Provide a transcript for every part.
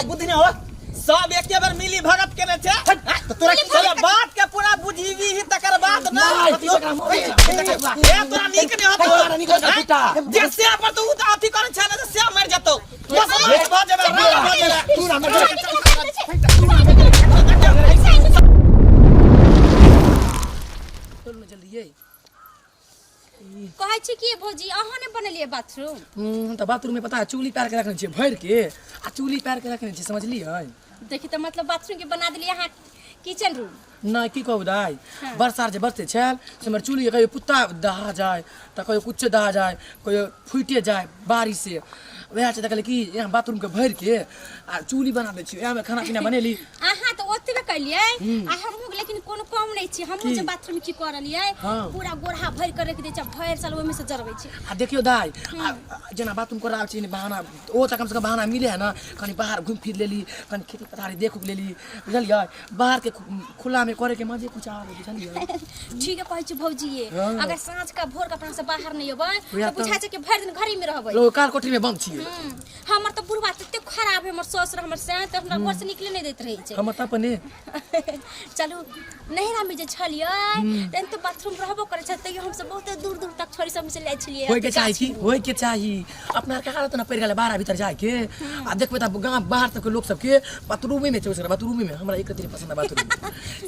बुद्धि नहीं हो सब एके बेर मिली भगत केने छै त तोरा की साला बात के पूरा बुझीबी ही तकर बाद ना नहीं, बतियो। ए तोरा नीक नहीं होतो तोरा नीक होतो, बेटा। जे से पर तो उ त अथी करै छै ने से मर जतौ बस मार भ जेबे राज भ जेबे तू ना मर चलू ना जल्दी ये कहै छी कि भौजी अहाँ ने बनेलियै बाथरूम। तऽ बाथरूम में पता है चुगली पैर के रखने छियै भरि के आ चुगली पैर के रखने छियै, समझलियै? देखी तऽ मतलब बाथरूम के बना देलियै अहाँ किचन रूम। नहि की कहू दाइ, बरसात जे बरसै छल से हमर चुगली कहियो कुत्ता दहा जाय तऽ कहियो कुछो दहा जाय, कहियो फुटिए जाय बारिश से। वएह छै देखलियै कि यहाँ बाथरूम के भरि के आ चुगली बना दै छियै, वएहमे खाना पीना बनेली। अहाँ तऽ ओतबे कलियै आ हमहूँ लेकिन कोनो कम नहि छी, हमहूँ की? जे बाथरूम की कऽ रहलियै पूरा गोरहा भरि कऽ राखि दै छियै, भरि साल ओहिमे से जरबै छी। आ देखियौ दाइ, आ जेना बाथरूम कराबै छी बहाना ओ तऽ कमसँ कम बहाना मिले है ने, कनि बाहर घुमि फिर लेली, कनि खेती पथारी देख उख लेली, बुझलियै? बाहरके खुलामे करैके मजे कुछ आर है, बुझलियै? ठीक है कहै छी भौजी ये। अगर साँझ का भोर का अपना से बाहर नहीं अबै वएह तऽ बुझाइ छै कि भरि दिन घरे में रहबै। लोग कार कोठरी में बंद छियै। हमर तऽ बुढ़वा तते खराब है, हमर ससुर हमर सैं तऽ हमरा घर से निकले नहीं दैत रहै छै। हमर तऽ अपने चलू नैहरा में जे छलियै तहन तऽ बाथरूम रहबो करै छै, तैयो हमसब बहुत दूर दूर तक छोरी सब चलि जाइ छलियै। होइके चाही की होइके चाही, अपना आरके हालत ने पड़ि गेलै बाहर भीतर जाइके। आ देखबै तऽ गाँव बाहर सबके लोक सबके बाथरूमे में छै, बाथरूमे में हमरा एक रत्ती पसंद है बाथरूम,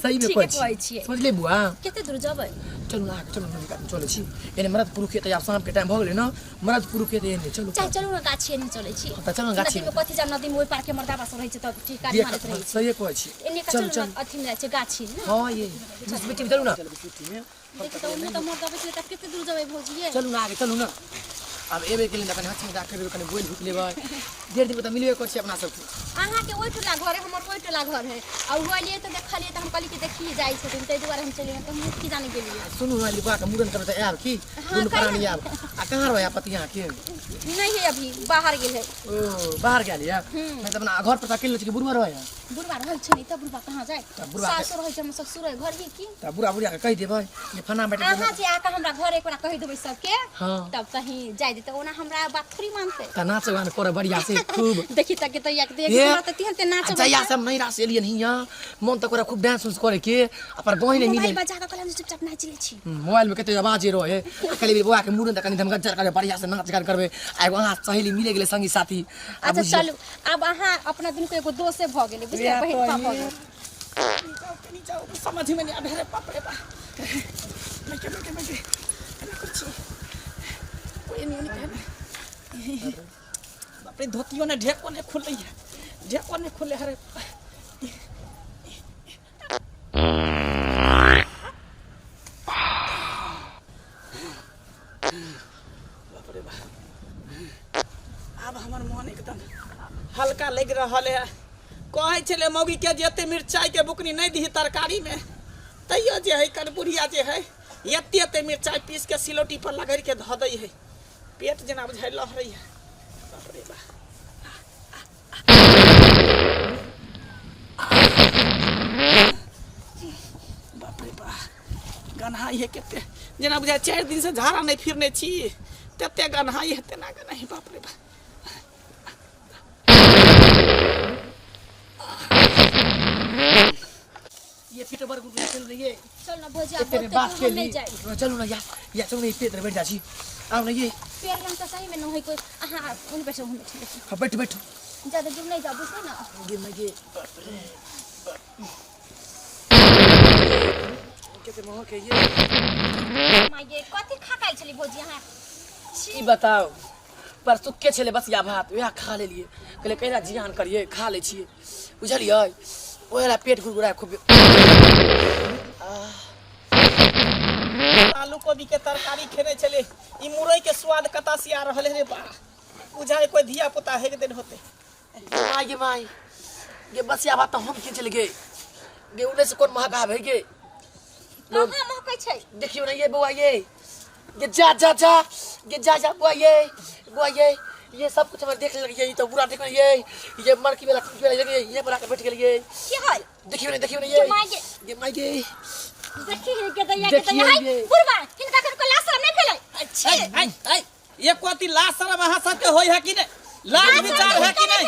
सही में ठीके कहै कहै छी, छियै। समझलियै बुआ? कते दूर जेबै? चलू ना, चलू ना, चलै छी एने मरद पुरुष के तऽ आब शाम के टाइम भऽ गेलै ने, मरद पुरुष के तऽ एने चलू। चाहे चलू ना गाछी एने चलै छी। तऽ चलू ना गाछी। नदी में कथी जाब, नदी में ओहि पार के मर्दाबा सब रहै छै तऽ ठीक काज मारैत रहै छै। सही कहै छी। एने का चलू चलू ना, चलू अथी में जाइ छै गाछी ने। हँ ये बीच में चलू ना। देखी तऽ ओन्ने तऽ मर्दाबा छै तऽ कते दूर जेबै भौजी ये? चलू ना आगे चलू ना। आब एबे के लिए कनि हँसी मजाक करबै, कनि बोलि भुकि लेबै, डेढ़ दिन तऽ मिलबे करै छी अपना सबके। अहाँके ओहि टोला घर है, हमर ओहि टोला घर है, आ ओ एलियै तऽ देखलियै तऽ हम कहलियै कि देखिए जाइ छथिन, ताहि दुआरे हम चलि गेलियै, तऽ हम की जाने गेलियै। सुनू ना, बौआ के मूड़न करबै तऽ आयब की? हाँ, दुनू प्राणी कहिया? आयब। आ कहाँ रहै पति अहाँके? नहीं है, अभी बाहर गेल है। ओ बाहर गेल यऽ? नहि तऽ अपना घर पर तऽ अकेले छै कि बुढ़वा रहै? बुढ़वा रहै छै नहि तऽ बुढ़वा कहाँ जाय? तऽ बुढ़वा के- सासुर रहै छै, हमर ससुर रहै घर ही की। तऽ बुढ़ा बुढ़िया के कहि देबै जे फलाना बेटा अहाँ जे आके हमरा घर एक बार कहि देबै सबके तब कहीं जाय देतै, ओना हमरा बात थोड़ी मानतै। तऽ नाच गान करब बढ़िया से खूब। देखी तक के तैया के देख हे, हमरा तऽ तेहन ते नाच आ जहिया से हम नैहरा से एलियन हियाँ मन तऽ करे खूब डांस उंस करे के, आ पर बहिन नहि मिले। मोबाइल बजा के कहलन चुपचाप नाच लै छी। मोबाइल में कते आवाज रहे, कहलियै बौआ के मूड़न तऽ कनि धमगज्जर करबै, बढ़िया से नाच गान करबै। आ एगो अहाँ सहेली मिले गेलै संगी साथी। आ अच्छा बुझियौ। चलू आब अहाँ अपना दुनू के एगो दोसे भऽ गेलै, बुझलियै? वएह बहिन तऽ भऽ ये। गेल। समझ में नहीं आबे रे बाप रे बाप। बैठे बैठे बैठे एना करै छी कोई नहीं नहीं कहना। बाप रे धोतियो ने ढेको ने खुलै है, ढेको ने खुले हरे। बाप रे बाप, आब हमर मन एकदम हल्का लागि रहल है। कहै छलै मौगी के जे एते मिरचाई के बुकनी नहि दीही तरकारी में, तैयो जे है कन बुढ़िया जे है एते एते मिरचाई पीस के सिलौटी पर लगड़ के धऽ दै है, पेट जेना बुझाइ लहरै है। बाप रे बाप, बाप रे बाप, गन्हाई है कते, जेना बुझाइ 4 दिन से झाड़ा नहि फिरने छी तते गन्हाई है, तेना गन्हाई। बाप रे बाप, ये पीटर बड़ गुड चल रही है। चल ना भौजी, आब एते बहुते बात दूर के हम नहीं लिए जाए। चलू ना यार, या चलू ना, पेट बैठ जा छी। आओ ना ये पेड़ रंग तो सही में न होई कोई। अहाँ उन बैठो, हम बैठो। हाँ बैठो बैठो, ज्यादा दूर नहीं जाओ, बुझले ना? गे मैं गे बाप रे बाप, केते मोह के ये माय गे, कथी खा खाइ छली भौजी अहाँ? ई बताओ, परसू के छलै बसिया भात, वएह खा लेलियै, कहलियै कैला जियान करियै, खा लै छियै, बुझलियै? ओहे ला पेट गुड़गुड़ाय खूब। आलू कोबी के तरकारी खेने छलै, ई मुरई के स्वाद कतऽ से आ रहल है रे बा? बुझाय कोई धिया पुता हेक दिन होते। माय गे माय गे, बसिया भात तऽ हम खींच गे गे, उने से कोन महक आबै गे? लोग कहाँ महकै छै? देखियौ ने ये बौआ ये गे, जा जा जा गे, जा जा बुआ ये, बुआ ये, ये सब कुछ हमरा देख लेलियै, ई तऽ बुरा देख ये, ये मरकी वाला टुटकी वाला ये, ये बना के बैठ गेलियै। की होल? देखियौ ने, देखियौ ने ये गे माय गे, गे माय गे, देखी गे दैया के देखियौ दैया, हाय ये। बुढ़वा हिनका कनको लाज शरम नहि भेलै? ऐ ऐ ऐ, ये कोती लाज शरम अहाँ सबके होय है कि नहि? लाज विचार है कि नहि?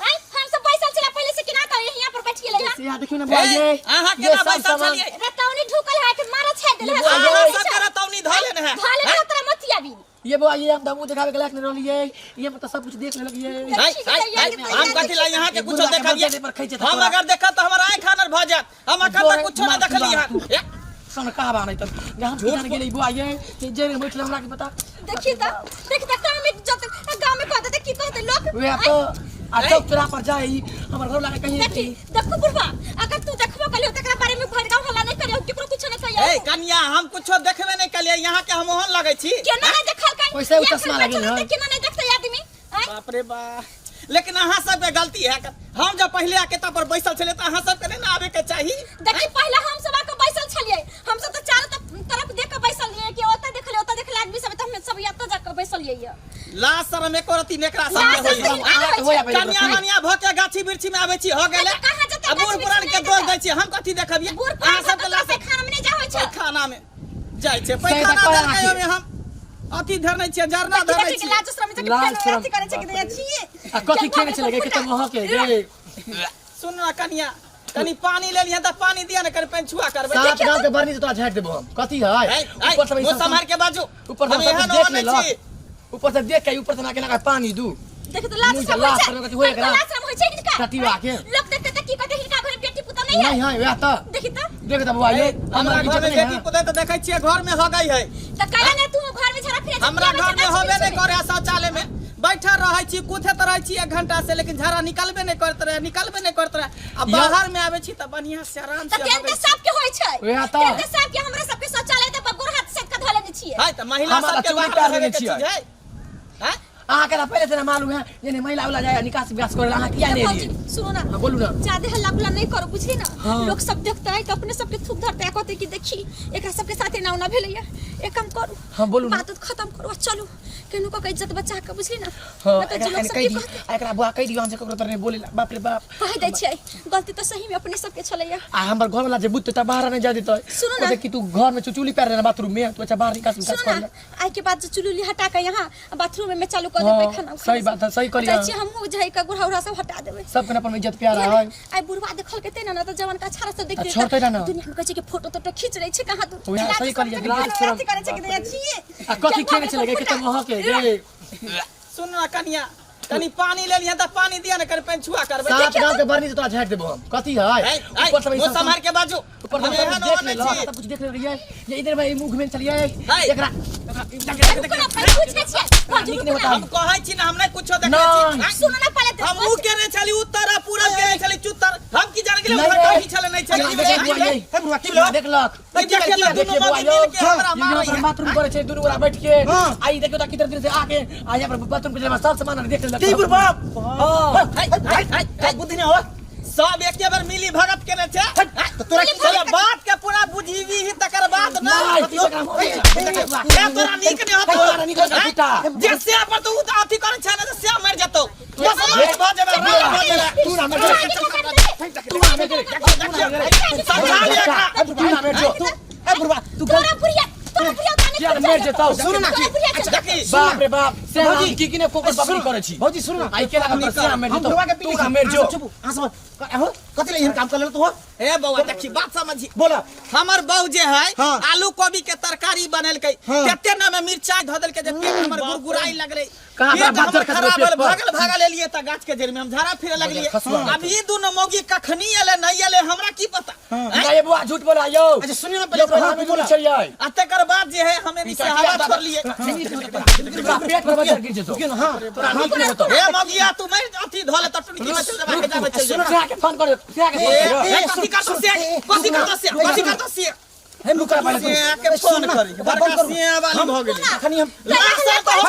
आय हम सब बैसल छी से यहाँ देखियो ना बुआ ए, ये अहाँ ये केना सब बैसल सामान छलियै? रतौनी ढुकल है के मारा छे देले है ये बुआ अहाँ ये- सब के रतौनी धऽ लेने है धाले ना तोरा मतिया भी ये बुआ ये हम दमू देखावे के लायक नहीं रहलिए ये मतलब सब कुछ देख लेलक ये हाय, हाय, हाय, हम कथी ला यहाँ के ये कुछो बुढ़वा के देखलियै बर्थडे पर खैचे हम अगर देखब तऽ हमर आँखि आनर भऽ जायत हम अखन तक कुछो नहि देखलियै हन ए, सन कहाँ बा नहीं तब जहाँ झूठ जान गेलै बुआ ये जे जे बैठल हमरा के पता देखी त देखी त गांव में जत गांव में कहते त की कहते लोग वे तो आ चौक चौरा पर जाई हमर घर लागे कहीं देखी देखू बुढ़वा अगर तू देखबो कलियो तकरा बारे में भर गांव हल्ला नहीं करियो केकरो कुछ नहीं कहियो ए कनिया हम कुछो देखबे नहि कलियै यहाँ के हम ओहन लगै छी केना नहीं देखल कहीं वैसे उ चश्मा लगेल है। केना नहीं देखते आदमी आँय? बाप रे बा लेकिन अहाँ सबके गलती है हम जब पहले आके तब पर बैसल छलियै तऽ अहाँ सबके नहि ने आबे के चाही देखी पहले हम सब आके बैसल छलियै हम सब तो चारों तरफ देख के बैसल रहियै कि ओतऽ देखलियै ओतऽ देखले आदमी सब तऽ हम सब एतऽ जाके बैसलियै लाज शरम एको रति नेकरा लाज सामने शरम होइए आबै हो छै। जा कनिया मनिया भऽ के गाछी वृक्षी में आबै छी हो गेलै तऽ कहाँ जेतै आ बूढ़ गाछी पुरान के वृक्षी दोष में दै छी हम कथी देखबियै बूढ़ अहाँ पुरान सबके सब लाज पैखाना में नहीं जाइ छै पैखाना में जाइ छै सही तऽ पैखाना कहै धरकै अहाँके। ओहिमे हम अथी धरने छियै जरना देखी धरने देखी छियै लाज शरम छै लाज फेर शरम। अथी करै छै कि दैया छी आ कथी खेने छलै के कते महक है गे सुन ना कनिया कनि पानी ले लिहँ तऽ पानी दिया ने कनि पानि छुआ करबै सात गांव के बरनी से तोरा झाड़ि देबो हम कथी है ऐ, ऐ, ऊपर से मुँह सम्हार के बाजू ऊपर से हम सब एहन कुछ देख ओहन नहि लेलक छी ऊपर से देख के ऊपर से ना के ना पानी दू देख तो लाज मुँह शरम से लाज होइ शरम छै कथी होय एकरा? लाज शरम होइ छै हिनका कतिवा के? लोक देखते तऽ की कहते हिनका घर में बेटी पुतोह नहीं है नहीं है वह तो देखी तऽ देख त बुआ ये हमरा हमर घर इज्जत में नहीं बेटी है पुतोह तऽ देखै छियै घर में हो गई है तऽ कैला ने तू घर में झड़ा फिरे हमरा घर में होबे नहीं करे है शौचालय में बैठल रहै छी कूदैत रहै छी एक घंटा से लेकिन झाड़ा निकलबे नहीं करत रहे निकलबे नहीं करत रहे आ बाहर में आबै छी तऽ बढ़िया से आराम तऽ से तेल होबै तऽ छी। सबके होइ छै वएह तऽ। तेल तऽ सबके हमरा सबके शौचालय तऽ गोर हाथ से के धऽ लेने छियै है तऽ महिला हमरा सबके चूड़ी बाहर टार होबे लेने के छियै। चीज है हैं? अहाँ के पहले से ना मालूम है जे नहीं महिला वाला जाए निकास विकास करे अहाँ किया नहीं भौजी, एलियै सुनो ना हाँ, बोलू ना। ज्यादा हल्ला गुल्ला नहीं करो बुझली ना हाँ। लोग सब देखते है तो अपने सबके थूक धरते है कहते कि देखी एकरा सबके साथे ना ओना भेलैया एक काम करू हाँ, बोलू ना। बात उत खत्म करू आ चलू केहनो कऽ के इज्जत बचा के बुझली ना हाँ नहीं तो एकरा जे लोग कनी सब कहि की दी कहते आ एकरा बुआ कहि दियौ हम से ककरो तर नहीं बोले ला बाप रे बाप कहि दै छियै गलती तऽ सही में अपने सबके छलैया आ हमर घर वाला जे बुझते त बाहर नहीं जा देतै सुनू ना। कहते कि तू घर में चुचुली पैर देना बाथरूम में तू अच्छा बाहर निकास विकास सुनो कर ना ले आइ के बाद जे चुलुली हटा के यहाँ बाथरूम में चालू कर देबै हाँ, खाना सही बात है, सही कहलियै जाइ छियै हमहूँ जाइ के गुढ़ा उढ़ा सब हटा देबै सबके अपन इज्जत प्यारा है आइ बुढ़वा देखल के ते ना ना त जवान का छाड़ा सब देख आ छोड़तै ना ना। दुनिया में कहै छै कि फोटो तोटो खींच लै छै कहाँ दूर वएह सही कहलियै, लाज शरम। अथी करै छै कि दैया छियै आ कथी खेने छलै गे कते महक है गे सुन ना कनिया कनि पानी ले लिहँ तऽ पानी दिया ने कनि पानि छुआ करबै सात गांव के बरनी से तोरा झाड़ि देबो हम कथी है ऐ, ऐ, ऊपर से मुँह सम्हार के बाजू ऊपर हम से सब एहन कुछ देख ओहन लेलक नहि छी सब कुछ देख लेलियै ये इधर भाई मुंह घुमेने छलियै है। एकरा रुको ना पहिले पूछै छियै भौजी नीक रुको नहि ना बताउ। हम कहै छी ना हम नहि कुछो देखै नहि। छी आँय? सुनो ना पहिले हम ऊ केने छली उत्तर आ पूरब केने छली चुत्तर हम की जाने गेलियै नहीं उधर रे। कहीं छले नहीं छले यहाँ देख बुआ ये। हे बुढ़वा, की यहाँ भेलौ? देखलक ई देखिए तऽ दुनू देखिए बुआ मौगी यौ। मिल के हमरा यहाँ मारैया। पर बाथरूम करे छै दुनू गोरा बैठ के हाँ। आ ई देखियौ तऽ किधर से आके आ यहाँ पर बाथरूम के सब सामान देख लेलक की बुढ़वा? हाँ। है, है, है, है। बुद्धि नहीं होवा सब एके बेर मिली भगत केने छै तऽ तोरा की चलो बात के पूरा बुझीबी ही तकर बाद ना नहीं, ए तोरा नीक नहीं होतो तोरा नीक होतो, बेटा। जे से पर तू अथी करै छै ने से मर जतौ बस मर भ जेबे राज भ जेबे तू ना मर जो तू ना मर जो समझा लिया एकरा। तू ना मर जो ए बुढ़वा तू तोरा बुढ़िया तोरा बुढ़िया ताने किया मर जेतौ सुन ना अच्छा देखी बाप रे बाप से हम भौजी, की की ने कोकर सुन बकरी करै छी भौजी सुन ना आई के लागल पर से मर हम जेतौ बुढ़वा के तू ना मर जो चुप अहाँ सब अहो कथि ले एहन काम कर लेल तू हो ए बौआ देखी बात समझी बोला हमर बहू जे है हाँ। आलू कोबी के तरकारी बनेलकै हाँ। कते ना में मिर्चाई धऽ देलकै जे पेट हमर गुरगुराई लगलै कहाँ पेट बड़ा हमर बाजर खसबै खराब पेट भेल पर? भागल भागल एलियै तऽ गाछ के जड़ में हम झाड़ा फिरे लगलियै खसुआ। अब ई दुनू मौगी कखनी एलै नहि एलै हमरा की पता नहीं ये बुआ झूठ बोला यौ अच्छा सुनियो ना पहले यौ हाँ, पहले बोला। चलिए आ तकर बाद जे है हम एनी से हवा छोड़लियै पेट पर बजर गिर जेतौ रुकियो ना हाँ तोरा नीक नहि होतौ हे मौगिया तू मैं अथी धऽ ले तऽ टुनकी में चल जेबा हेजा में चल जेबा सुन के फोन कर के फोन ए, कर ए, कथी करतौ से कथी करतौ से कथी करतौ से हे रुका पहले तू। से के फोन सुन ना, करी बंद बड़का करू। सिया वाली भऽ गेलै अखनी हम लास्ट तऽ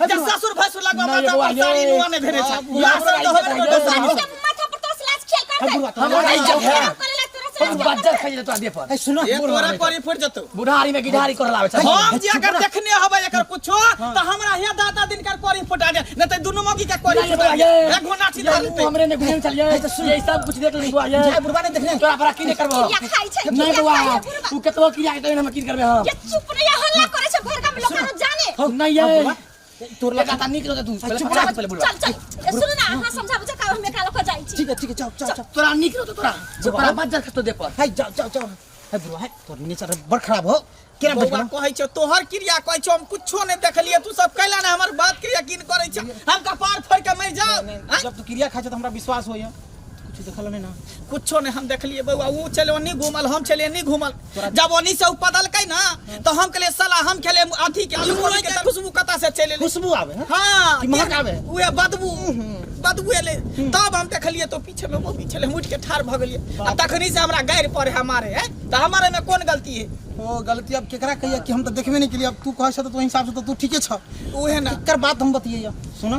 हम जे ससुर भैंसुर लगवा नहीं माता बुआ, पर साड़ी ये- नुआ नहि भेने छै लास्ट तऽ होबे नहि करतौ साड़ी। माथा पर तोरा से लाज खेल कर दे हमर इज्जत है करे ला तोरा से हम बज्जर खाइ जेतौ देह पर ए सुनो ए तोरा करी फुट जेतौ बुढ़ारी में गिढ़ारी कर लावे छै हम जे अगर देखने हबै एकर कुछो तऽ हमरा हे दादा दिन कर करी फुटा दे नहि तऽ दुनू मौगी के करी नहीं फुटा बुआ दे ये एक घोना सीधा लेतै हमरे ने घुमे चलिए ये सब कुछ देख ले बुआ ये जाय बुढ़वा ने देखने तोरा पर की नहीं करबो किया खाइ छै नहीं किया बुआ खाइ छै बुढ़बा तू केतबो किया के हम की करबे हम ये चुप नहीं हल्ला करे छै भर गाम लोग जाने नहीं ये तोर लगा ता नीक रहतौ तू पहिले चुप पचा रह। पहिले बुढ़वा चल चल ए, सुनू ना अहाँ समझाबू जा हम एकरा लऽ कऽ जाइ छी ठीक है ठीक है, जाओ जाओ जाओ। तोरा नीक रहतौ तोरा तोरा बज्जर खसतो दे पर है जाओ जाओ जाओ। है बुढ़वा है, तोर नेचर बड़ खराब हो। केना बच बौआ गेलौ? कहै छौ तोहर क्रिया कहै छौ, हम कुछो नहि देखलियै, तू सब कैला ने हमर बात के यकीन करै छ? हम कपार फोड़ि के मरि जाउ। नहीं, आँय? जब तू क्रिया खाइ छ त हमरा विश्वास होइए। कुछ देखल नहीं ना? कुछो नहीं हम देखलिए बौआ। ऊ चले ओनी घूमल, हम चले एनी घूमल। जब ओनी से ऊ पदलकै ना तो हम कहलिए साला हम खेले अथी के आलू गोभी के, खुशबू कता से चले एलै? खुशबू आवे हैं? हाँ। कि महक आवे? उहे बदबू बदबू एलै, तब हम देखलिए तो पीछे में मम्मी छलै। हम उठि के ठाढ़ भऽ गेलिए आ तखनी से हमरा गारि पड़े हमारे है, तऽ हमारे में कोन गलती है? ओ गलती अब केकरा कहिया कि हम तो देखबे नहीं केलिए। अब तू कहै छ त तो हिसाब से तो तू ठीके छ। उहे ना। एकर बात हम बतियै। सुन,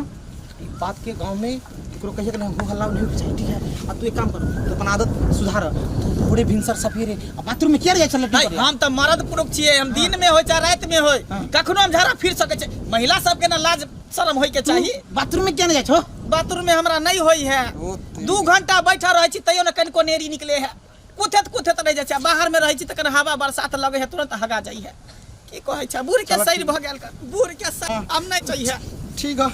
ई बात के गांव में केकरो कहिए कि नहीं, हो हल्ला नहीं होके चाही, ठीक है? आ तू एक काम कर, तू अपन आदत सुधार। तू भोरे भिनसर सफेरे आ बाथरूम में किया जाइ छल? नहीं, हम तऽ मर्द पुरुष छियै। हम दिन में होय चाहे राति में होय, हाँ। कखनो हम झाड़ा फिर सकै छै। महिला सबके ना लाज शरम होय के चाही। बाथरूम में किया नहीं जाइ छो? बाथरूम में हमरा नहीं होय है। ओ तेरी। 2 घंटा बैठल रहै छी तैयो ने कनिको नेरी निकले है। कुथेत कुथेत रहि जाइ छै। बाहर में रहै छी तऽ कनि हवा बरसात लगै है, तुरंत हगा जाइ है। की कहै छै, बूढ़ के शरीर भऽ गेल, बूढ़ के शरीर आब नहि चाहिए। ठीक है।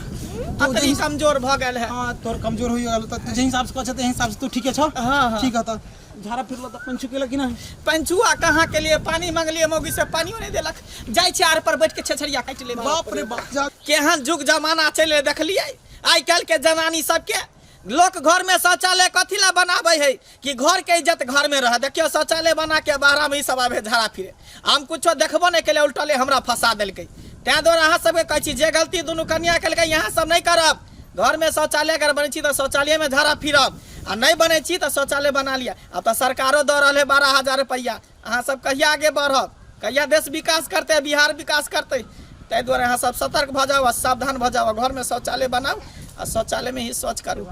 अतरी कमजोर भऽ गेल है। हाँ, तोर कमजोर होई गेल त जे हिसाब से कहै छ ते हिसाब से तू ठीके छ। हाँ। ठीक है, त झाड़ा फिरलो त पंचू केलक कि ना? पंचुआ कहाँ के लिए? पानी मंगलिए मौगी से, पानियो नहीं देलक। जाइ छै आर पर बैठ के छेछरिया काटि लेबै। बाप रे बाप, जा। केहन जुग जमाना चलि देखलिए आइ काल्हि के जनानी सबके। लोक घर में शौचालय कथी ला बनाबै है? कि घर के इज्जत घर में रह। देखियो, शौचालय बना के बाहर में ई सब आबे झाड़ा फिरे। हम कुछो देखबो नहीं केलिए, उल्टले हमरा फंसा देलकै। ताहि दुआरे अहाँ सबके कहै छी, जे गलती दुनू कन्या केलकै यहाँ सब नहीं करब। घर में शौचालय अगर बनै छी तऽ शौचालय में झाड़ा फिरब आ नहीं बनै छी तऽ शौचालय बना लिअ। आब तऽ सरकारो दऽ रहल है 12,000 रुपैआ। अहाँ सब कहिया आगे बढ़ब? कहिया देश विकास करतै, बिहार विकास करतै? ताहि दुआरे अहाँ सब सतर्क भऽ जाउ आ सावधान भऽ जाउ आ घरमे शौचालय बनाउ आ शौचालयमे ही शौच करू।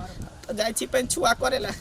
तऽ जाइ छी पेन छुआ करै लए।